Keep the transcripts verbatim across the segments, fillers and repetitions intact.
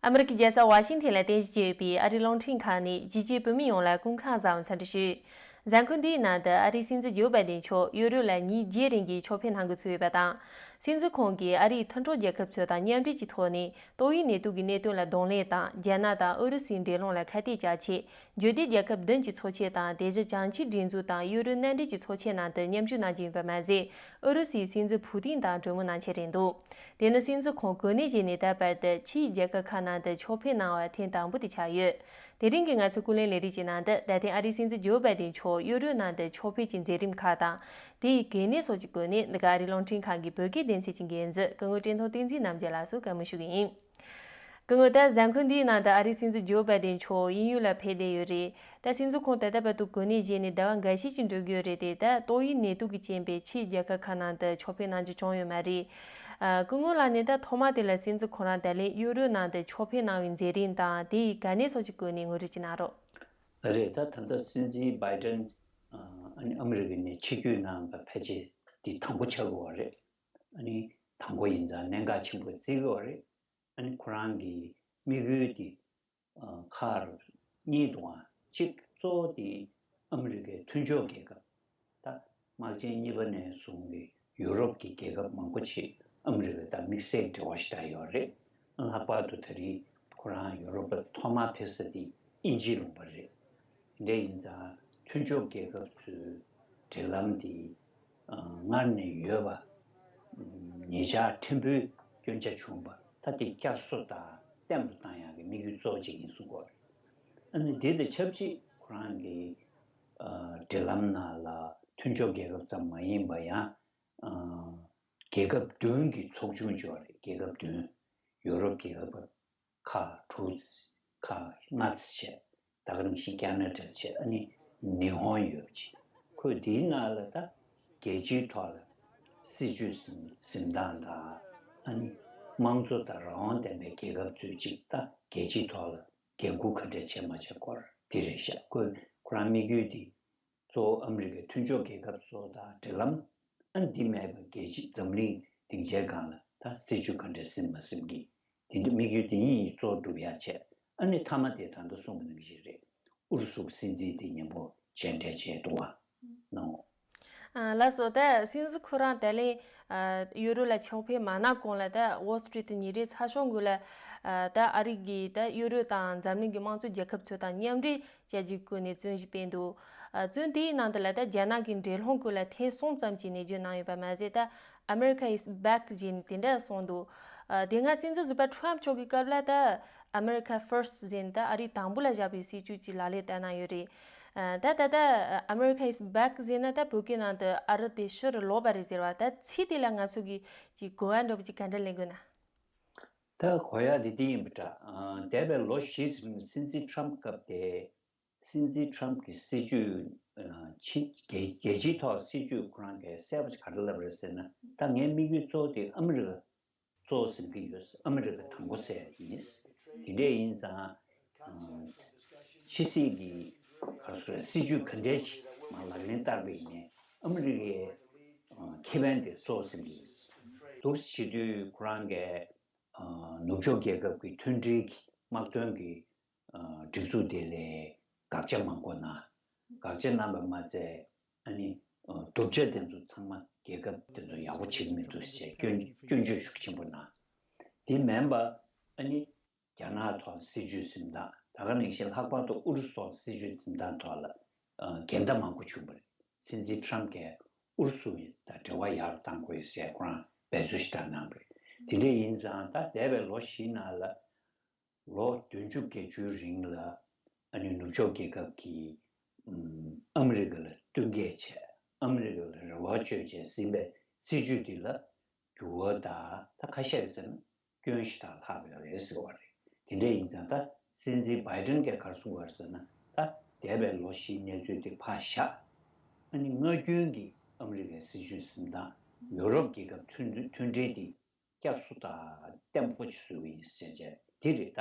ཨ་མི་རི་ཀའི་རྒྱལ་ས་ཝ་ཤིང་ཐན་ལ་རྟེན་གཞི་བྱས་ཡོད་པའི་ཨ་རིའི་རླུང་འཕྲིན་ཁང་ནས་གཞིས་བྱེས་བོད་མི་ཡོངས་ལ་སྐུ་ཁམས་བཟང་བའི་འཚམས་འདྲི་ཞུ། གཟའ་འཁོར་འདིའི་ནང་དུ་ཨ་རིའི་སྲིད་འཛིན་ཇོ་བྷའི་ཏིན་མཆོག་ཡུ་རོབ་ལ་ཉིན་བརྒྱད་རིང་གི་ཕྱོགས་ཕེབས་གནང་འགོ་ཚུགས་ཡོད་པ་དང་། སྲིད་འཛིན་ཁོང་གིས་ཨ་རིའི་མཐུན་གྲོགས་རྒྱལ་ཁབ་ཚོ་དང་མཉམ་འབྲེལ་གྱི་ཐོག་ནས་ཏོག་དབྱིབས་ནད་དུག་གི་གནད་དོན་ལ་གདོང་ལེན་དང་། རྒྱ་ནག་དང་ཨུ་རུ་སུའི་འབྲེལ་ལམ་ལ་ཁ་གཏད་བཅག་ཆེད། འབྱོར་ལྡན་རྒྱལ་ཁབ་བདུན་གྱི་ཚོགས་ཆེན་དང་། དེ་བཞིན་བྱང་ཕྱོགས་སྒྲིག་འཛུགས་དང་ཡུ་རོབ་མནའ་འབྲེལ་གྱི་ཚོགས་ཆེན་ནང་དུ་མཉམ་ཞུགས་གནང་རྒྱུ་ཡིན་པ་མ་ཟད། ཨུ་རུ་སུའི་སྲིད་འཛིན་ཕུ་ཏིན་དང་གྲོས་མོལ་གནང་འཆར་རེད་འདུག་དེ་ནི་སྲིད་འཛིན་ཁོང་གོ་གནས་བཞེས་ནས་ད་བར་དུ་ཕྱིའི་རྒྱལ་ཁབ་ཁག་ནང་དུ་ཕྱོགས་ཕེབས་གནང་བ་ཐེངས་དང་པོ་དེ་ཆགས་ཡོད། དེ་རིང་གི་ང་ཚོའི་ཀུན་གླེང་ལས་རིམ་གྱི་ནང་དུ། ད་ཐེངས་ཨ་རིའི་སྲིད་འཛིན་ཇོ་བྷའི་ཏིན་མཆོག་ཡུ་རོབ་ནང་དུ་ཕྱོགས་ཕེབས་ཀྱི་མཛད་རིམ་ཁག་དང་། དེའི་གལ་གནད་སོགས་ཀྱི་སྐོར་ནས་འདི་ག་ཨ་རིའི་རླུང་འཕྲིན་ཁང་གི་བོད་སྐད་སྡེ་ཚན་གྱི་འགན་འཛིན་སྐུ་ངོ་བཀྲས་མཐོང་བསྟན་འཛིན་རྣམ་རྒྱལ་ལགས་སུ་བཀའ་མོལ་ཞུ་གི་ཡིན། སྐུ་ངོ། ད་གཟའ་འཁོར་འདིའི་ནང་དུ་ཨ་རིའི་སྲིད་འཛིན་ཇོ་བྷའི་ཏིན་མཆོག་དབྱིན་ཡུལ་ལ་ཕེབས་བསྡད་ཡོད་རེད། ད་སྲིད་འཛིན་ཁོང་ད་ལྟ་བར་དུ་གོ་གནས་བཞེས་ནས་ཟླ་བ་འགའ་ཤས་ཤིག་འགྲོ་གི་ཡོད་རེད་དེ། ད་ཏོག་དབྱིབས་ནད་དུག་གི་རྐྱེན་པས་ཕྱིའི་རྒྱལ་ཁབ་ཁག་ནང་དུ་ཕྱོགས་ཕེབས་གནང་རྒྱུ་བྱུང་ཡོད་མ་རེད། ཨ། སྐུ་ངོ་ལགས་ནས་ད་ཐོག་མ་དེ་ལ་སྲིད་འཛིན་ཁོ་རང་ད་ལན་ཡུ་རོབ་ནང་དུ་ཕྱོགས་ཕེབས་གནང་བའི་མཛད་རིམ་དང་དེའི་གལ་གནད་སོགས་ཀྱི་སྐོར་ནས་ངོ་སྤྲོད་ཅིག་གནང་རོགས། ལགས་རེད། ད་ད་ལྟ་སྲིད་འཛིན་བྷའི་ཏིན། ཨ་ནི་ཨ་མི་རི་ཀ་ནས་ཕྱིར་སྐྱོད་གནང་བ་ཕལ་ཆེར་འདི་དང་པོ་ཆགས་ཀྱི་ཡོད་རེད། ཨ་ནི་དང་པོ་ཡིན་ཙང་གནད་འགག་ཆེན་པོ་བརྩི་གི་ཡོད་རེད། ཨ་ནི་ཁོ་རང་གི་དམིགས་ཡུལ་དེ། ཨ། ཁག་གཉིས་འདུག་ཨང་། གཅིག་གཙོ་བོ་དེ་ཨ་མི་རི་ཀའི་མཐུན་ཕྱོགས་རྒྱལ་ཁབ། ད་དམག་ཆེན་གཉིས་པ་ནས་བཟུང་སྟེ་ཡུ་རོབ་ཀྱི་རྒྱལ་ཁབ་མང་པོ་ཞིག་ཨ་མི་རི་ཀ་དང་དམིགས་བསལ་འབྲེལ་བ་ཞིག་ད་ཡོད་རེད། ལྷག་པར་དུ་ད་རེས་ཁོ་རང་ཡུ་རོབ་ལ་ཐོག་མར་ཕེབས་ས་དེ་དབྱིན་ཇིའི་ལུང་པ་རེད། དེ་འདྲ་ཡིན་ཙང་མཐུན་ཕྱོགས་རྒྱལ་ཁབ་ཚོའི་འབྲེལ་ལམ་དེ་སྔར་ནས་ཡོད་པ། ཉེ་ཆར་ཕྲན་བུ་སྐྱོན་ཆ་བྱུང་བ་ད་དེ་བསྐྱར་གསོ་དང་བརྟན་པོ་བཏང་ཡག་གི་དམིགས་ཡུལ་གཙོ་བོ་གཅིག་ཡིན་གསུང་གི་ཡོད་རེད། ཨ་ནི་དེ་དང་ཆབས་ཅིག་ཁོ་རང་གི་འབྲེལ་ལམ་ནང་ལ་མཐུན་ཕྱོགས་རྒྱལ་ཁབ་ཙམ་མ་ཡིན་པ་ཡང་རྒྱལ་ཁབ་བདུན་གྱི་ཚོགས་ཆུང་ཅིག་ཡོད་རེད། རྒྱལ་ཁབ་བདུན། ཡུ་རོབ་རྒྱལ་ཁབ་ཁག་དྲུག་ཁག་ལྔ་ཙམ་བྱས། ད་ག་ནང་བཞིན་ཁ་ན་ཌ་བྱས། ཨ་ནི་ཉི་ཧོང་ཡོད་པ་བྱས། ཁོས་འདིའི་ནང་ལ་ད་རྒྱལ་སྤྱིའི་ཐོག་ལ་སྲིད་བྱུས་འཛིན་འཛིན་སྟངས་དང་། ཨ་ནི་དམངས་གཙོ་དང་རང་དབང་ལྡན་པའི་རྒྱལ་ཁབ་ཚོས་ཅིག་ད་རྒྱལ་སྤྱིའི་ཐོག་ལ་འགན་འཁུར་ག་འདྲ་བྱས་མ་བྱས་སྐོར་འདི་རེད་ཤག་ཁོས་ཁོ་རང་དམིགས་ཡུལ་འདི། གཙོ་བོ་ཨ་མི་རི་ཀའི་མཐུན་ཕྱོགས་རྒྱལ་ཁབ་ཚོ་དང་འབྲེལ་ལམ། ཨ་ནི་འདི་མེད་པར་རྒྱལ་སྤྱི་འཛམ་གླིང་སྡིངས་ཆའི་སྒང་ལ་ད་སྲིད་བྱུས་ག་འདྲ་ཟིན་མ་ཟིན་གྱི་དེ་འདྲ་དམིགས་ཡུལ་དེ་གཉིས་གཙོ་བོ་སྒྲུབ་ཡག་བྱས། ཨ་ནི་མཐའ་མ་དེ་ད་ལྟ་གསུངས་པ་ནང་བཞིན་རེད། ཨུ་རུ་སུ་གི་སྲིད་འཛིན་དེ་མཉམ་པོ་མཇལ་འཕྲད་བྱས་འདུག་བ་གནང་། ཨ། ལགས་སོ། ད་སྲིད་འཛིན་ཁོ་རང་ད་ལན་ཡུ་རོབ་ལ་ཕྱོགས་ཕེབས་མ་གནང་གོང་ལ། ད་ཝོལ་སི་ཊི་རིཊ་ཉིན་རེའི་ཚགས་ཤོག་གུ་ལ་ད་ཨ་རི་གིས་ད་ཡུ་རོབ་དང་འཛམ་གླིང་གི་དམངས་གཙོ་རྒྱལ་ཁབ་ཚོ་དང་མཉམ་འབྲེལ་བྱ་རྒྱུའི་སྐོར་ནས་བརྗོད་གཞི་སྤེལ་འདུག་ཨ། བརྗོད་དེའི་ནང་དུ་ལ་ད་རྒྱ་ནག་གི་འབྲེལ་ལམ་སྐོར་ལ་ཐེངས་གསུམ་ཙམ་གྱི་ནས་བརྗོད་གནང་ཡོད་པ་མ་ཟད། ད་America is back ཞེས་དེ་འདྲ་གསུངས་འདུག་ཨ། དེ་སྔ་སྲིད་འཛིན་ཟུར་པ་Trump མཆོག་གི་སྐབས་ལ་ད་America first ཟེར་ནས་ད་ཨ་རི་དང་པོ་ལ་བཞག་པའི་སྲིད་བྱུས་ཀྱི་ལག་ལེན་བསྟར་གནང་ཡོད་རེད། ཨ། ད་ད་ལྟ་America is back ཟེར་ན་ད་བོད་སྐད་ནང་དུ་ཨ་རི་དེ་ཕྱིར་ལོག་པ་རེད་ཟེར་བ། ད་ཚིག་དེ་ལ་ང་ཚོ་གིས་ཀྱི་གོ་བ་འདྲ་པོ་ཅིག་ག་འདྲ་ལེན་དགོས་ན། ད་གོ་ཡག་དེ་འདི་ཡིན་པ་འདྲ། ཨ། འདས་པའི་ལོ་བཞི་ཙམ་སྲིད་འཛིན་Trump སྐབས་དེ། སྲིད་འཛིན་Trump གི་སྲིད་བྱུས། ཨ། ཕྱི་རྒྱལ་རྒྱལ་སྤྱིའི་ཐོག་སྲིད་བྱུས་ཁོ་རང་གིས་གསལ་པོ་ག་རེ་ལབ་རེད་ཟེར་ན། ད་ངའི་དམིགས་ཡུལ་གཙོ་བོ་དེ་ཨ་མི་རི་ཀ་གཙོ་བོ་ཟིན་གྱི་ཡོད། ཨ་མི་རི་ཀ་དང་པོ་ཟེར་ཡིན། དེ་འདྲས་ཡིན་ཙང་། ཨ། ཕྱི་སྲིད་ཀྱི་ག་རེ་ཟེར། སྲིད་བྱུས་ག་འདྲས་ཅིག་མར་ལག་ལེན་བསྟར་བ་ཡིན་ནའི་ཨ་མི་རི་ཀའི། ཨ། ཁེ་ཕན་དེ་གཙོ་བོ་ཟིན་གྱི་ཡོད། འདུག་བྱེད་དུས་ཁོ་རང་གིས། ཨ། ནུབ་ཕྱོགས་རྒྱལ་ཁབ་ཀྱི་མཐུན་སྒྲིལ་གྱི་དམག་དོན་གྱི། ཨ། སྒྲིག་འཛུགས་དེ་ལ་དགག་བྱ་མང་པོ་གནང་། དགག་བྱ་གནང་བ་མ་ཚད། ཨ་ནི། ཨ། བསྒྲུབ་བྱ་དེ་ཚོ་ཚང་མ་རྒྱལ་ཁབ་དེ་ཚོ་ཡག་པོ་བྱེད་ཀྱི་མི་འདུག་ཟེར་སྐྱོན་སྐྱོན་བརྗོད་ཤུགས་ཆེན་པོ་གནང་། དེ་མིན་པ། ཨ་ནི་རྒྱ་ནག་ཐོག་སྲིད་བྱུས་འཛིན་སྟངས། ད་ག་ནང་བཞིན་ལྷག་པར་དུ་ཨུ་རུ་སུ་ཐོག་སྲིད་བྱུས་འཛིན་སྟངས་ཐོག་ལ། ཨ། འགལ་ཟླ་མང་པོ་བྱུང་བ་རེད། སྲིད་འཛིན་Trump གིས་ཨུ་རུ་སུ་དང་འབྲེལ་བ་ཡག་རུ་གཏང་དགོས་ཟེར་ཁོ་རང་འབད་རྩོལ་ཞེ་དྲག་གནང་བ་རེད། དེ་འདྲས་ཡིན་ཙང་ད་འདས་པའི་ལོ་བཞིའི་ནང་ལ། ལོ་བདུན་ཅུ་བརྒྱད་ཅུའི་རིང་ལ། ཨ་ནི་ནུབ་ཕྱོགས་རྒྱལ་ཁབ་ཀྱིས། ཨམ། ཨ་མི་རི་ཀ་ལ་བསྟུན་མཁས་བྱས། ཨ་མི་རི་ཀ་ལ་རེ་བ་བཅོལ་བྱས་ཟིན་པའི་སྲིད་བྱུས་འདི་ལ་འགྱུར་བ་དང་། ད་ཁ་ཤས་ཀྱིས་ཟེར་ན་སྐྱོན་ཞེ་དྲག་ལྷག་ཡོད་རེད་ཟེར་བ་རེད། དེ་འདྲས་ཡིན་ཙང་ད་སྲིད་འཛིན་བྷའི་ཏིན་གྱིས་ག་རེ་གསུངས་པ་རེད་ཟེར་ན། ད་འདས་པའི་ལོ་བཞིའི་གནས་ཚུལ་དེ་ཕར་བཞག་ཨ་ནི་སྔར་རྒྱུན་གྱི་ཨ་མི་རི་ཀའི་སྲིད་བྱུས་འཛིན་སྟངས། ཡོ་རོབ་རྒྱལ་ཁབ་མཐུན་མཐུན་འབྲེལ་དེ་བསྐྱར་གསོ་དང་བརྟན་པོ་ཅིག་བཟོ་གི་ཡིན་ཟེར་བྱས་དེ་རེད་ད།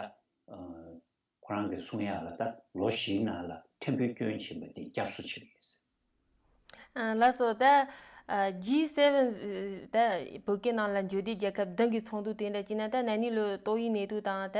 ཨ། ཁོ་རང་གིས་གསུང་ཡག་ལ་ད་ལོ་བཞིའི་ནང་ལ་ཕྲན་བུ་སྐྱོན་ཕྱིན་པ་དེ་བསྐྱར་གསོ་བྱེད་ཀྱི་ཡིན་ཟེར། ཨ། ལགས་སོ། ད། ཨ་ཇི་སེ་ཝེན་ད་བོད་སྐད་ནང་ལ་འབྱོར་ལྡན་རྒྱལ་ཁབ་བདུན་གྱི་ཚོགས་འདུ་དེ་འདྲ་བྱས་ན། ད་ན་ནིང་ལོའི་ཏོག་དབྱིབས་ནད་དུག་དང་། ད་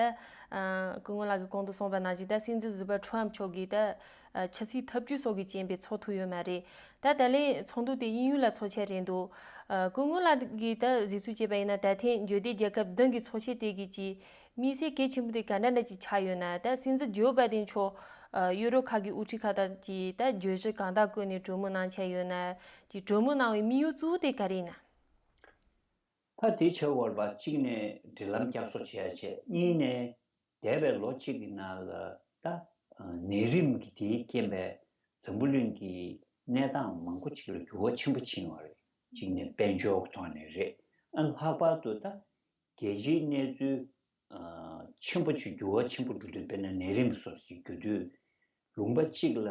ཨ་སྐུ་ངོ་ལགས་ཀྱིས་གོང་དུ་གསུངས་པ་ནང་བཞིན། ད་སྲིད་འཛིན་ཟུར་པ་ཊམ་མཆོག་གིས་ད་ཨ་ཆབ་སྲིད་ཐབས་ཇུས་སོགས་ཀྱི་རྐྱེན་པས་ཚོགས་ཐུབ་ཡོད་མ་རེད། ད་ད་ལན་ཚོགས་འདུ་དེ་དབྱིན་ཡུལ་ལ་ཚོགས་འཆར་རེད་འདུག་ཨ་སྐུ་ངོ་ལགས་ཀྱིས་ད་གཟིགས་ཚུལ་བྱས་པ་ཡིན་ན། ད་ཐེངས་འབྱོར་ལྡན་རྒྱལ་ཁབ་བདུན་གྱི་ཚོགས་ཆེན་དེ་གི་ཅིག་དམིགས་བསལ་གལ་ཆེན་པོ་དེ་ག་འདྲ་འདྲ་ཅིག་ཆགས་ཡོད་ན། ད་སྲིད་འཛིན་ཇོ་བྷའི་ཏིན་མཆོག་ཨ་ཡུ་རོབ་ཁག་གི་དབུ་ཁྲིད་ཁག་དང་ཅིག་ད་བརྗོད་གཞི་གང་དག་བཀོད་ནས་གྲོས་མོལ་གནང་འཆར་ཡོད་ན། ཅིག་གྲོས་མོལ་གནང་བའི་དམིགས་ཡུལ་གཙོ་བོ་དེ་ག་རེ་ཡིན་ན། ད་དེ་བྱ་བར་བ་གཅིག་ནས་སྒྲིག་ལམ་བསྐྱར་གསོ་བྱེད་ཡ་བྱས། གཉིས་ནས་འདས་པའི་ལོ་གཅིག་གི་ནང་ལ་ད་ནད་རིམས་ཀྱི་དེའི་རྐྱེན་པས་འཛམ་བུ་གླིང་གི་གནས་སྟངས་མང་པོ་ཅིག་ལ་འགྱུར་བ་ཆེན་པོ་ཕྱིན་ཡོད་རེད། གཅིག་ནས་དཔལ་འབྱོར་གྱི་ཐོག་ནས་རེད། ཨ་ལྷག་པར་དུ་ད་རྒྱལ་སྤྱིའི་གནས་ཚུལ་ཆེན་པོ་ཅིག་འགྱུར་བ་ཆེན་པོ་འགྲོ་དུས། དཔེར་ན་ནད་རིམས་སོགས་ཤིག་འགྱུར་དུས། ལུང་པ་གཅིག་ལ་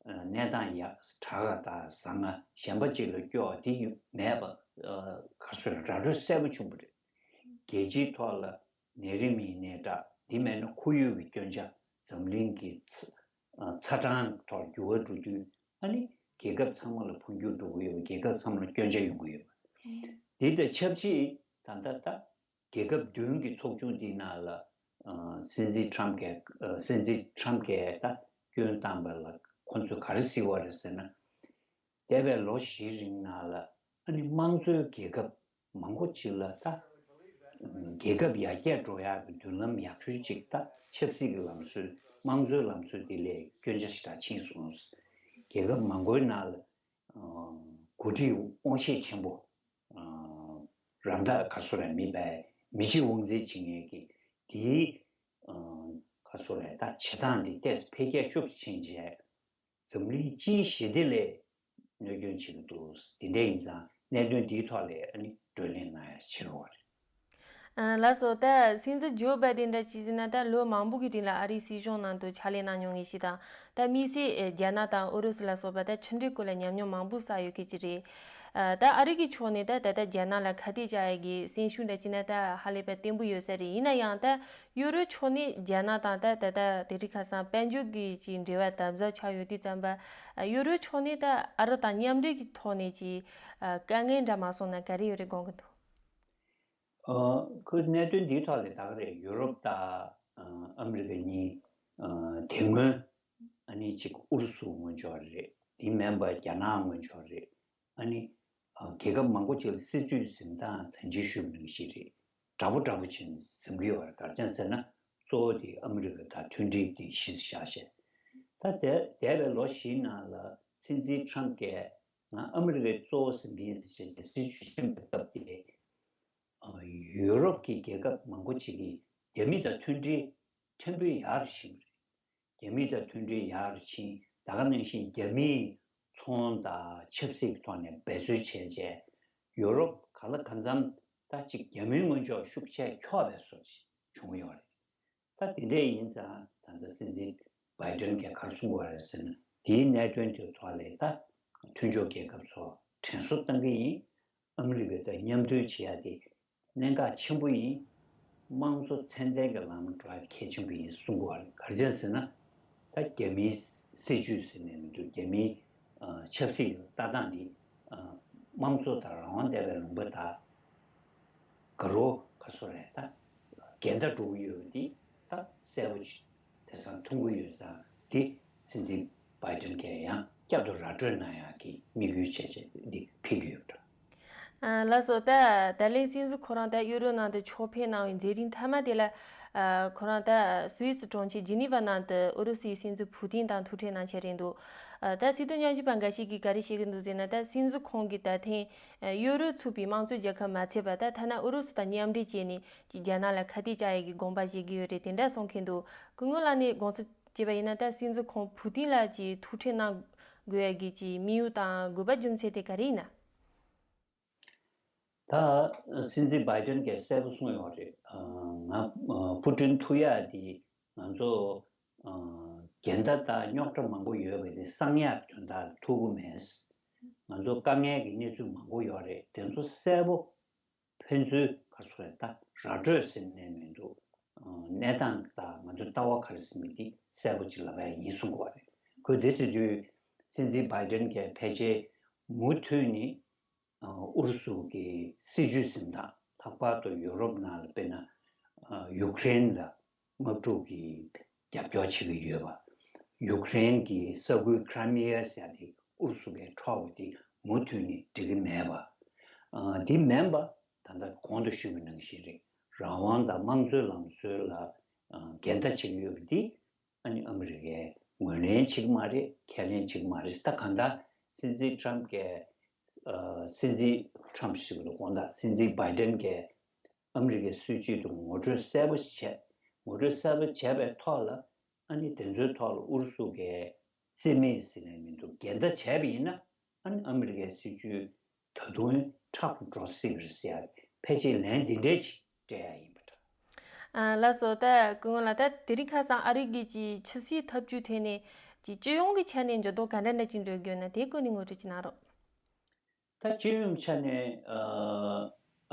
གནས་སྟངས་ཡག་དྲག་ག་དང་བཟང་ང་གཞན་པ་གཅིག་ལ་སྐྱོ་བ་དེ་མེད་པ། ག་སོ་ར་སྤྲོད་གསལ་པོ་བྱུང་བ་རེད། རྒྱལ་སྤྱིའི་ཐོག་ལ་ནད་རིམས་ཡིན་ནའི་འདྲ། འདི་མེད་ན་ཁོར་ཡུག་གི་སྐྱོན་ཆ། འཛམ་གླིང་གི་ཚ་གྲང་ཐོག་འགྱུར་བ་འགྲོ་དུས། ཨ་ནི་རྒྱལ་ཁབ་ཚང་མ་ལ་འཕོ་འགྱུར་འགྲོ་གི་ཡོད་པ། རྒྱལ་ཁབ་ཚང་མ་ལ་སྐྱོན་ཆ་ཡོང་གི་ཡོད་པ། འདི་དང་ཆབས་ཅིག་ད་ལྟ་ད་རྒྱལ་ཁབ་བདུན་གྱི་ཚོགས་ཆུང་འདིའི་ནང་ལ་སྲིད་འཛིན་ཊམ་གྱིས་སྲིད་འཛིན་ཊམ་གྱིས་ད་སྐྱོན་བཏང་པ་ལ་ཁོ་ཚོས་ག་རེ་གཟིགས་པ་རེད་ཟེར་ན། འདས་པའི་ལོ་བཞིའི་རིང་ནང་ལ་ཨ་ནི་དམངས་གཙོའི་རྒྱལ་ཁབ་མང་པོ་ཅིག་ལ་ད་རྒྱལ་ཁབ་ཡར་རྒྱས་འགྲོ་ཡག་གི་མདུན་ལམ་ཡག་ཤོས་ཅིག་ད་ཆབ་སྲིད་ཀྱི་ལམ་སྲོལ། དམངས་གཙོའི་ལམ་སྲོལ་དེ་ལས་སྐྱོན་ཆ་ཞེ་དྲག་ཕྱིན་སོང་། རྒྱལ་ཁབ་མང་པོའི་ནང་ལ་འགོ་ཁྲིད་དབང་ཤེད་ཆེན་པོ། རང་ད་ག་སོ་ར་མི་བས་མི་གཅིག་དབང་འཛིན་བྱེད་མཁན་གྱི་དེའི་ག་སོ་ར་ད་བྱེད་སྟངས་དེ་ཏོག་ཙམ་འཕེལ་རྒྱས་ཤུགས་ཆེ་ཕྱིན་རྗེས། འཛམ་གླིང་སྤྱིའི་ཞི་བདེ་ལ་གནོད་སྐྱོན་བྱེད་ཀྱི་འདུག་དེ་འདྲ་ཡིན་ཙང་གནད་དོན་འདིའི་ཐོག་ལ་ཨ་ནི་བགྲོ་གླེང་གནང་ཡ་བྱེད་རོགས་རེད། ལགས་སོ། ད་སྲིད་འཛིན་ཇོ་བྷའི་ཏིན་འདྲ་ཅིག་ཟེར་ན། ད་ལོ་མང་པོ་གི་རིང་ལ་ཨ་རིའི་སྲིད་གཞུང་ནང་དུ་ཕྱག་ལས་གནང་མྱོང་མཁན་ཞིག་དང་། ད་དམིགས་བསལ་རྒྱ་ནག་དང་ཨུ་རུ་སུ་ལ་སོགས་པ་ད་ཕྱི་འབྲེལ་སྐོར་ལ་ཉམས་མྱོང་མང་པོ་བསགས་ཡོད་མཁན་ཅིག་རེད། ད་ཨ་རི་གི་ཕྱོགས་ནས་ད་ད་ལྟ་རྒྱ་ནག་ལ་ཁ་གཏད་བཅག་ཡ་གི་སེམས་ཤུགས་འདྲ་ཅིག་ན་ད་ཧ་ལས་པ་བརྟན་པོ་ཡོད་ས་རེད། ཡིན་ན་ཡང་ད་ཡུ་རོབ་ཕྱོགས་ནས་རྒྱ་ནག་དང་ད་ད་ལྟ་དེ་རིང་ཁ་སང་དཔལ་འབྱོར་གྱི་ཅིག་འབྲེལ་བ་དམ་ཟབ་ཆགས་ཡོད་དུས་ཙམ་པ། ཡུ་རོབ་ཕྱོགས་ནས་ད་ཨ་རི་དང་མཉམ་འབྲེལ་གྱི་ཐོག་ནས་ཅིག་དཀའ་ངལ་འདྲ་མ་སོང་ན་ག་རེ་ཡོད་རེད་དགོངས་ཀྱི་འདུག་ཁོའི་གནད་དོན་འདིའི་ཐོག་ལ་ད་ག་རེ། ཡུ་རོབ་དང་ཨ་མི་རི་ཀ་གཉིས་དེ་སྔོན་ཨ་ནི་གཅིག་ཨུ་རུ་སུ་སྔོན་འཇོག་རེད། དེ་མིན་པ་རྒྱ་ནག་སྔོན་འཇོག་རེད། ཨ་ནི་རྒྱལ་ཁབ་མང་པོ་ཅིག་ལ་སྲིད་ཇུས་འཛིན་སྟངས་ད་གིན་ཞུས་པ་ནང་བཞིན་རེད། འདྲ་པོ་འདྲ་པོ་ཅིག་འཛིན་གྱི་ཡོད་རེད། ག་རེ་བྱས་ཟེར་ན། གཙོ་བོ་དེ་ཨ་མི་རི་ཀ་དང་མཐུན་སྒྲིལ་དེ་གཞི་བཞག་བྱས། ད་དེ་འདས་པའི་ལོ་བཞིའི་ནང་ལ་སྲིད་འཛིན་ཊམ་གྱིས་ང་ཨ་མི་རི་ཀའི་གཙོ་བོ་ཟིན་གྱི་ཡིན་ཟེར་བྱས་སྲིད་ཇུས་བྱིན་པའི་སྐབས་དེ། ཡུ་རོབ་ཀྱི་རྒྱལ་ཁབ་མང་པོ་ཅིག་གིས་རྒྱ་མི་དང་མཐུན་སྒྲིལ་ཕྲན་བུ་ཡར་ཕྱིན་པ་རེད། རྒྱ་མི་དང་མཐུན་སྒྲིལ་ཡར་ཕྱིན། ད་ག་ནང་བཞིན་རྒྱ་མིས་ཚོང་དང་ཆབ་སྲིད་ཀྱི་ཐོག་ནས་འབད་རྩོལ་བྱས་རྗེས། ཡུ་རོབ་གང་ལ་གང་འཚམ་ད་ཅིག་རྒྱ་མིའི་ངོས་ཕྱོགས་ཤུགས་ཆེ་འཁྱོག་པའི་བཟོ་ཞིག་བྱུང་ཡོད་རེད། ད་དེ་འདྲ་ཡིན་ཙང་ད་ལྟ་སྲིད་འཛིན་བྷའི་ཏན་གྱིས་ག་རེ་གསུངས་པ་རེད་ཟེར་ན། དེའི་གནད་དོན་དེ་ཐོག་ལ་ད་མཐུན་ཕྱོགས་རྒྱལ་ཁབ་ཚོ་དྲན་གསོ་གཏང་གི་ཡིན། ཨ་མི་རི་ཀ་དང་མཉམ་མཐུན་བྱེད་ཡ་དེ་གནད་འགག་ཆེན་པོ་ཡིན། དམངས་གཙོ་ཚད་ལྡན་གྱི་ལམ་འགྲོ་ཡ་གལ་ཆེན་པོ་ཡིན་གསུང་གི་ཡོད་རེད། ག་རེ་བྱས་ཟེར་ན། ད་རྒྱ་མིའི་སྲིད་ཇུས་ཟེར་ནས་མི་འདུག་རྒྱ་མིའི་ཆབ་སྲིད་ཀྱི་ལྟ་སྟངས་འདི་དམངས་གཙོ་དང་རང་དབང་ལྡན་པའི་ལུང་པ་དང་། དགའ་རོགས་ག་སོ་རེད། ད་འགལ་ཟླ་འགྲོ་གི་ཡོད་པ་འདི་ད་གསལ་པོ་ཅིག་དེང་སང་མཐོང་གི་ཡོད་ཙང་། འདི་སྲིད་འཛིན་བྷའི་ཏན་གྱིས་ཡང་བསྐྱར་དུ་ར་སྤྲོད་གནང་ཡག་གི་དམིགས་ཡུལ་བྱས་བྱས་འདི་ཕེབས་ཀྱི་ཡོད་འདྲ། ལགས་སོ། ད་ད་ལན་སྲིད་འཛིན་ཁོ་རང་ད་ཡུ་རོབ་ནང་དུ་ཕྱོགས་ཕེབས་གནང་བའི་མཛད་རིམ་མཐའ་མ་དེ་ལ། ཁོ་རང་ད་སུད་སི་གྲོང་ཁྱེར་ཇི་ནི་ཝ་ནང་དུ་ཨུ་རུ་སུའི་སྲིད་འཛིན་ཕུ་ཏིན་དང་ཐུག་འཕྲད་གནང་འཆར་རེད་འདུག་ད་སྲིད་དོན་ཉམས་ཞིབ་པ་འགའ་ཞིག་གིས་ག་རེ་བཤད་ཀྱི་འདུག་ཟེར་ན། ད་སྲིད་འཛིན་ཁོང་གིས་ད་ཐེངས་ཡུ་རོབ་ཚུད་པའི་དམངས་གཙོའི་རྒྱལ་ཁབ་མ་ཚད་པར། ད་ཐ་ན་ཨུ་རུ་སུ་དང་མཉམ་འབྲེལ་བྱས་ནས་ཀྱི་རྒྱ་ནག་ལ་ཁ་གཏད་བཅག་ཡས་ཀྱི་དགོངས་པ་བཞེས་ཀྱི་ཡོད་རེད། དེ་འདྲ་གསུང་མཁན་འདུག་སྐུ་ངོ་ལགས་ནས་དགོངས་ཚུལ་བྱས་པ་ཡིན་ན། ད་སྲིད་འཛིན་ཁོང་ཕུ་ཏིན་ལ་ཀྱི་ཐུག་འཕྲད་གནང་དགོས་ཡས་ཀྱི་ཀྱི་དམིགས་ཡུལ་དང་དགོས་པ་རྒྱུ་མཚན་དེ་ག་རེ་ཡིན་ན། ད་སྲིད་འཛིན་བྷའི་ཏན་གྱིས་གསལ་པོ་གསུངས་ཡོད་རེད། ང་ཕུ་ཏིན་ཐུག་ཡག་དེ་ང་ཚོ་འགལ་ཟླ་དང་རྙོག་དྲ་མང་པོ་ཡོད་པ་དེ་སངས་ཡག་དོན་དག་ལ་ཐུག་གི་མེད། ང་ཚོ་དཀའ་ངལ་གྱི་གནས་ཚུལ་མང་པོ་ཡོད་རེད། དེ་ཚོ་གསལ་པོ་ཕན་ཚུན་ག་ཚོད་ད་ར་སྤྲོད་ཟེར་ནས་མི་འདུག་གནས་སྟངས་དང་ང་ཚོའི་ལྟ་བ་ག་རེ་ཟེར་མི་དེ་གསལ་པོ་ཅིག་ལབ་ཡ་ཡིན་གསུང་གི་ཡོད་རེད། ཁོས་དེ་ཟེར་དུས་སྲིད་འཛིན་བྷའི་ཏན་གྱིས་ཕལ་ཆེར་མུ་མཐུད་ནས་ ཨུ་རུ་སུ་གི་སྲིད་ཇུས་འཛིན་སྟངས་ལྷག་པར་དུ་ཡུ་རོབ་ནང་ལ་དཔེར་ན་ཡུཀ་རེན་ལ་དམག་འཁྲུག་གི་རྒྱབ་སྐྱོར་བྱེད་ཀྱི་ཡོད་པ། ཡུཀ་རེན་གྱི་ས་ཁུལ་ཁྲ་མི་ཡ་ཟེར་ཡ་དེ་ཨུ་རུ་སུ་གིས་འཕྲོག་པ་དེ་མུ་མཐུད་ནས་འགྲིག་གི་མེད་པ། འདི་མིན་པ་ད་ལྟ་གོང་དུ་ཞུས་པའི་ནང་བཞིན་རེད། རང་དབང་དང་དམངས་གཙོའི་ལམ་སྲོལ་ལ་འགལ་ཟླ་བྱེད་ཀྱི་ཡོད་པ་འདི། ཨ་ནི་ཨ་མི་རི་ཀས་ངོས་ལེན་བྱེད་ཀྱི་མ་རེད། ཁས་ལེན་བྱེད་ཀྱི་མ་རེད། ད་གང་ལྟར་སྲིད་འཛིན་ཊམ་གྱིས་ཨ་སྲིད་འཛིན་ཊམ་ཞིག་ལ་དགོངས་དག་སྲིད་འཛིན་བྷའི་ཌེན་གྱིས་ཨ་མི་རི་ཀའི་སྲིད་ཇུས་དེ་ངོ་སྤྲོད་གསལ་པོ་ཞིག་བྱས། ངོ་སྤྲོད་གསལ་པོ་བྱས་པའི་ཐོག་ལ་ཨ་ནི་དེ་ཚོའི་ཐོག་ལ་ཨུ་རུ་སུ་གིས་རྩིས་མེད་ཟེར་ནས་མི་འདུག་འགལ་ཟླ་བྱས་པ་ཡིན་ན་ཨ་ནི་ཨ་མི་རི་ཀའི་སྲིད་ཇུས་ད་དུང་མཁྲེགས་པོ་འགྲོ་སྲིད་པ་རེད་ཟེར་ཡ་ཕལ་ཆེར་ལན་འདི་འདྲས་ཅིག་སྤྲད་ཡ་ཡིན་པ་འདྲ། ཨ་ལགས་སོ། ད་སྐུ་ངོ་ལགས། ད་དེ་རིང་ཁ་སང་ཨ་རི་གི་ཅིག་ཕྱི་སྲིད་ཐབས་ཇུས་ཐད་ནས་ཅིག་སྤྱི་ཡོངས་ཀྱི་ཆ་ནས་འགྱུར་ལྡོག་ག་འདྲ་འདྲ་ཅིག་འགྲོ་གི་ཡོད་ན་དེའི་སྐོར་ནས་ངོ་སྤྲོད་ཅིག་གནང་རོགས། ད་སྤྱི་ཡོངས་ཆ་ནས་ཨ་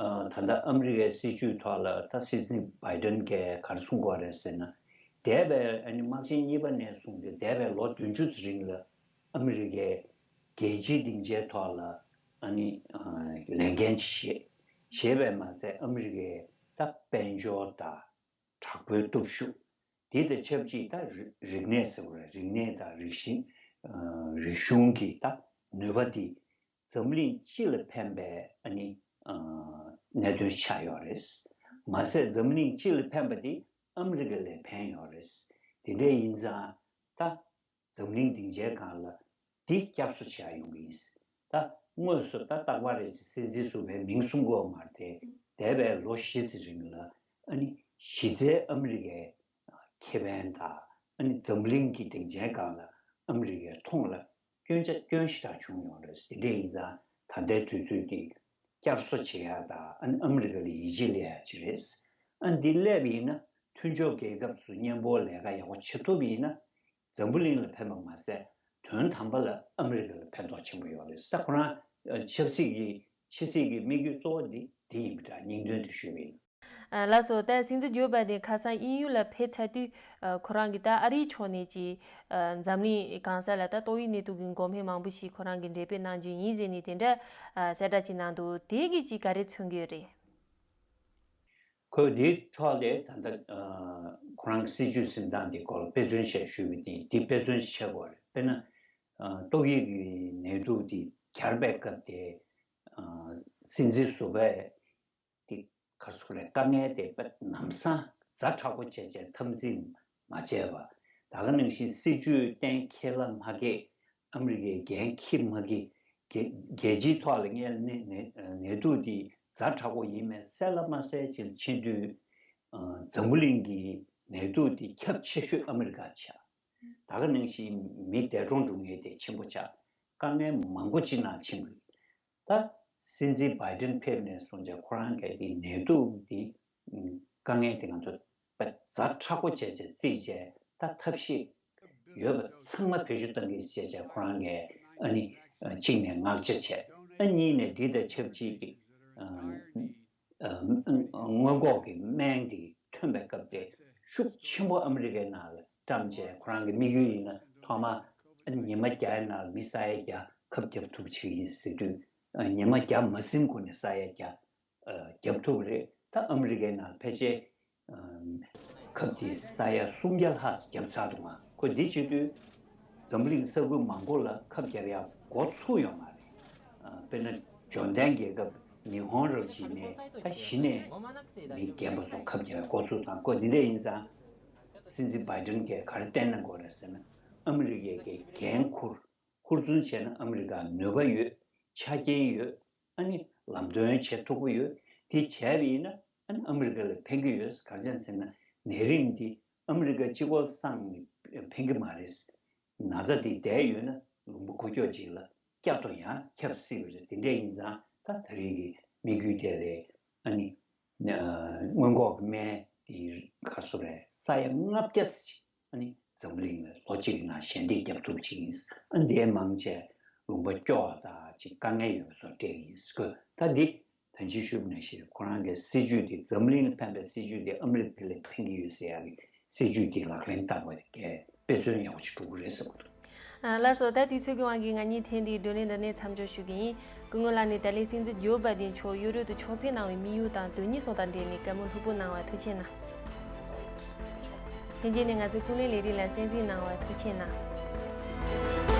ཨ་ད་ལྟ་ཨ་མི་རི་ཀའི་སྲིད་ཇུས་ཐོག་ལ་ད་སྲིད་འཛིན་བྷའི་ཌེན་གྱིས་ག་རེ་གསུང་གི་ཡོད་རེད་ཟེར་ན། འདས་པའི་ཨ་ནི་དམག་ཆེན་གཉིས་པ་ནས་བཟུང་སྟེ་འདས་པའི་ལོ་བདུན་ཅུ་ཙམ་རིང་ལ་ཨ་མི་རི་ཀས་རྒྱལ་སྤྱིའི་སྡིངས་ཆའི་ཐོག་ལ་ཨ་ནི་ཨ་ལས་འགན་ཅིག་བཞེས། བཞེས་པས་མ་ཚད་ཨ་མི་རི་ཀས་ད་དཔལ་འབྱོར་དང་དྲག་པོའི་སྟོབས་ཤུགས། དེ་དང་ཆབས་ཅིག་ད་རི་རིག་གནས་ཟེར་བ་རེད། རིག་གནས་དང་རིག་གཞི། ཨ་རིག་གཞུང་གི་ད་ནུས་པ་དེ་འཛམ་གླིང་སྤྱི་ལ་ཕན་པའི་ཨ་ནི་ཨ་གནད་དོན་ཆགས་ཡོད་རེད། མ་ཟད་འཛམ་གླིང་སྤྱི་ལ་ཕན་པ་དེ་ཨ་མི་རི་ཀ་ལ་ཕན་ཡོད་རེད། དེ་འདྲ་ཡིན་ཙང་ད་འཛམ་གླིང་སྡིངས་ཆའི་སྒང་ལ་འདི་བསྐྱར་གསོ་བྱེད་ཡ་ཡོང་གི་ཡིན། ད་དངོས་སུ་ད་རྟག་པར་རེ་སྲིད་འཛིན་ཟུར་པའི་མིང་གསུང་གི་ཡོད་མ་རེད་དེ། འདས་པའི་ལོ་བཞི་ཙམ་རིང་ལ་ཨ་ནི་གཞི་རྩའི་ཨ་མི་རི་ཀའི་ཁེ་ཕན་དང་ཨ་ནི་འཛམ་གླིང་གི་སྡིངས་ཆའི་སྒང་ལ་ཨ་མི་རི་ཀའི་མཐོང་ལ་སྐྱོན་ཆ་སྐྱོན་ཞེ་དྲག་བྱུང་ཡོད་རེད། དེ་འདྲ་ཡིན་ཙང་ད་ལྟའི་དུས་ཚོད་འདི་བསྐྱར་གསོ་བྱེད་ཡ་དང་ཨ་ནི་ཨ་མི་རི་ཀ་ལ་ཡིད་ཆེས་སླེབས་ཡ་ཅིག་རེད། ཨ་ནི་འདི་སླེབས་པ་ཡིན་ན་མཐུན་ཕྱོགས་རྒྱལ་ཁབ་ཚོ་མཉམ་པོ་ལས་ཀ་ཡག་པོ་བྱེད་ཐུབ་པ་ཡིན་ན། འཛམ་བུ་གླིང་ལ་ཕན་པ་མ་ཟད་དོན་དམ་པ་ལ་ཨ་མི་རི་ཀ་ལ་ཕན་ཐོགས་ཆེན་པོ་ཡོད་རེད། ད་ཁོ་རང་ཆབ་སྲིད་ཀྱི་ཕྱི་སྲིད་ཀྱི་དམིགས་ཡུལ་གཙོ་བོ་འདི་འདི་ཡིན་པ་འདྲ་སྙིང་དོན་དུ་ཞུས་པ་ཡིན། ལགས་སོ། ད་སྲིད་འཛིན་ཇོ་བྷའི་ཌེན་ཁ་སང་དབྱིན་ཡུལ་ལ་ཕེབས་ཚར་དུས་ཁོ་རང་གིས་ད་ཨ་རིའི་ཕྱོགས་ནས་ཀྱི་འཛམ་གླིང་གང་ས་ལ་ད་ཏོག་དབྱིབས་ནད་དུག་གི་འགོག་སྨན་མང་པོ་ཞིག་ཁོ་རང་གིས་འགྲེམས་སྤེལ་གནང་རྒྱུ་ཡིན་ཟེར་ནས་དེ་འདྲ་གསལ་བསྒྲགས་ཅིག་གནང་འདུག་དེ་གིས་ཅིག་ག་རེ་མཚོན་གྱི་ཡོད་རེད། ཁོས་འདིའི་ཐོག་ལས་ད་ལྟ་ཁོ་རང་སྲིད་ཇུས་འཛིན་སྟངས་འདི་སྐོར་དཔེ་མཚོན་ཞིག་ཞུས་པ་དེ་འདི་དཔེ་མཚོན་ཞིག་བྱེད་དགོས་རེད། དཔེར་ན་ཏོག་དབྱིབས་ཀྱི་ནད་དུག་འདི་གྱར་བའི་སྐབས་དེ་སྲིད་འཛིན་ཟུར་པས་དེ་ག་རེ་ཟེར་དགོས་རེད། དཀའ་ངལ་དེ་དཔེ་ལམ་སང་ཛ་དྲག་པོ་བྱས་བྱས་འཐབ་འཛིང་མ་བྱས་པ། ད་ག་ནང་བཞིན་སྲིད་ཇུས་གཏན་འཁེལ་ལ་མ་འཁེལ། ཨ་མི་རི་ཀའི་འགན་འཁྱེར་མ་འཁྱེར། རྒྱལ་རྒྱལ་སྤྱིའི་ཐོག་ལ་ངས་ནད་ནད་ནད་དུག་འདི་ཛ་དྲག་པོ་ཡིན་མེད་གསལ་ལ་མ་གསལ་ཅིག་ཕྱིན་དུས། འཛམ་བུ་གླིང་གི་ནད་དུག་འདི་ཁྱབ་ཆེ་ཤོས་ཨ་མི་རི་ཀ་ཆགས། ད་ག་ནང་བཞིན་མི་འདས་གྲོངས་འགྲོ་མཁན་དེ་ཆེན་པོ་ཆགས། དཀའ་ངལ་མང་པོ་ཅིག་ནང་ཕྱིན་པ་རེད། ད་སྲིད་འཛིན་བྷའི་ཌེན་ཕེབས་ནས་བཟུང་བྱས་ཁོ་རང་གིས་དེ་ནད་དུག་འདི་དཀའ་ངལ་དེ་ང་ཚོ་དཔེ་ཛ་དྲག་པོ་བྱས་བྱས་བརྩིས་བྱས། ད་ཐབས་ཤེས་ཡོད་པ་ཚང་མ་བེད་སྤྱོད་གཏང་གི་བྱས་བྱས་ཁོ་རང་གིས་ཨ་ནི་གཅིག་ནས་བསྔགས་བརྗོད་བྱས། ཨ་གཉིས་ནས་འདི་དང་ཆབས་ཅིག་གི་སྔོན་འགོག་གི་སྨན་འདི་ཐོན་པའི་སྐབས་དེ་ཤུགས་ཆེན་པོ་ཨ་མི་རི་ཀའི་ནང་ལ་བཀྲམ་བྱས། ཁོ་རང་གི་དམིགས་ཡུལ་ཡིན་ན་ཐོག་མར་ཉི་མ་བརྒྱ་ནང་ལ་མི་ས་ཡ་བརྒྱ་ཁབ་བརྒྱབ་ཐུབ་ཆེད་ཡིན་ཟེར་དུས། ཉི་མ་བརྒྱ་མ་ཟིན་གོང་ནས་ས་ཡ་བརྒྱ་བརྒྱབ་ཐུབ་རེད། ད་ཨ་མི་རི་ཀའི་ནང་ཕལ་ཆེར་ཁབ་དེ་ས་ཡ་སུམ་བརྒྱ་ལྷག་བརྒྱབ་ཚར་འདུག་ག་ཁོ་འདི་བྱེད་དུས་འཛམ་གླིང་ས་ཁུལ་མང་པོ་ལ་ཁབ་བརྒྱབ་ཡག་འགོ་ཚུགས་ཡོད་མ་རེད། དཔེར་ན་འབྱོར་ལྡན་རྒྱལ་ཁབ་ཉི་ཧོང་རབ་བྱས་ནས་ད་གཞི་ནས་མི་རྒན་པ་ཚོ་ཁབ་བརྒྱབ་ཡག་འགོ་ཚུགས་དང་། ཁོ་འདི་འདྲ་ཡིན་ཙང་སྲིད་འཛིན་བྷའི་ཌེན་གྱིས་ག་རེ་བསྟན་གནང་དགོས་རེད་ཟེར་ན། ཨ་མི་རི་ཀའི་འགན་འཁུར། ཧུར་བརྩོན་བྱས་ན་ཨ་མི་རི་ཀར་ནུས་པ་ཡོད། ཆ་རྐྱེན་ཡོད། ཨ་ནི་ལམ་སྟོན་བྱེད་ཐུབ་ཀྱི་ཡོད། དེ་བྱས་པ་ཡིན་ན་ཨ་ནི་ཨ་མི་རི་ཀ་ལ་ཕན་གྱི་ཡོད། ག་རེ་བྱས་ཟེར་ན་ནད་རིམས་འདི་ཨ་མི་རི་ཀ་གཅིག་པོ་སངས་ནས་ཕན་གྱི་མ་རེད། ན་ཚ་འདི་བསྡད་ཡོད་ན་ལུང་པ་ཁུག་ཀྱོག་ཅིག་ལ་བསྐྱར་དུ་ཡང་ཁྱབ་སྲིད་པ་རེད། དེ་འདྲ་ཡིན་ཙང་ད་ད་རེས་ཀྱི་དམིགས་ཡུལ་དེ་རེད། ཨ་ནི། སྔོན་འགོག་གི་སྨན་དེ་ག་རེ་ཟེར་རེད། ས་ཡ་ལྔ་བརྒྱ་ཙམ་ཞིག་ཨ་ནི་འཛམ་གླིང་ལ་ལོ་གཅིག་གི་ནང་ཞལ་འདེབས་རྒྱབ་ཐུབ་ཅིག་ཡིན། ཨ་ནི་དེ་མང་ཆེ་ལུང་པ་སྐྱོ་བ་དང་ཅིག་དཀའ་ངལ་ཡོད་པ་ཚོ་སྤྲད་ཀྱི་ཡིན་ཟེར་གོ། ད་འདི་ད་ཅི་ཞུས་པ་ནང་བཞིན་ཁོ་རང་གི་སྲིད་ཇུས་དེ་འཛམ་གླིང་ལ་ཕན་པའི་སྲིད་ཇུས་དེ་ཨ་མི་རི་ཀ་ལ་ཕན་གྱི་ཡོད་ཟེར་ཡག་གི་སྲིད་ཇུས་དེ་ལག་ལེན་བསྟར་བ་གས་དཔེ་མཚོན་ཡག་པོ་ཞིག་འགྲོ་གི་རེད་བསམ་གྱི་འདུག་ཨ། ལགས་སོ། ད་དུས་ཚོད་ཀྱི་དབང་གིས་ང་གཉིས་ཐེངས་འདིའི་བགྲོ་གླེང་འདི་ནས་མཚམས་འཇོག་ཞུ་གི་ཡིན། སྐུ་ངོ་ལགས་ནས་ཏཱ་ལའི་སྲིད་འཛིན་ཇོ་བྷའི་ཌེན་མཆོག་ཡུ་རོབ་ཏུ་ཕྱོགས་ཕེབས་གནང་བའི་དམིགས་ཡུལ་དང་དོན་གཉེར་སོགས་དང་འབྲེལ་ནས་བཀའ་མོལ་ལྷུག་པོ་གནང་བར་ཐུགས་རྗེ་གནང་། ལྷན་རྒྱས་ནས་ང་ཚོའི་ཀུན་གླེང་ལས་རིམ་ལ་གསན་གཟིགས་གནང་བར་ཐུགས་རྗེ་གནང་།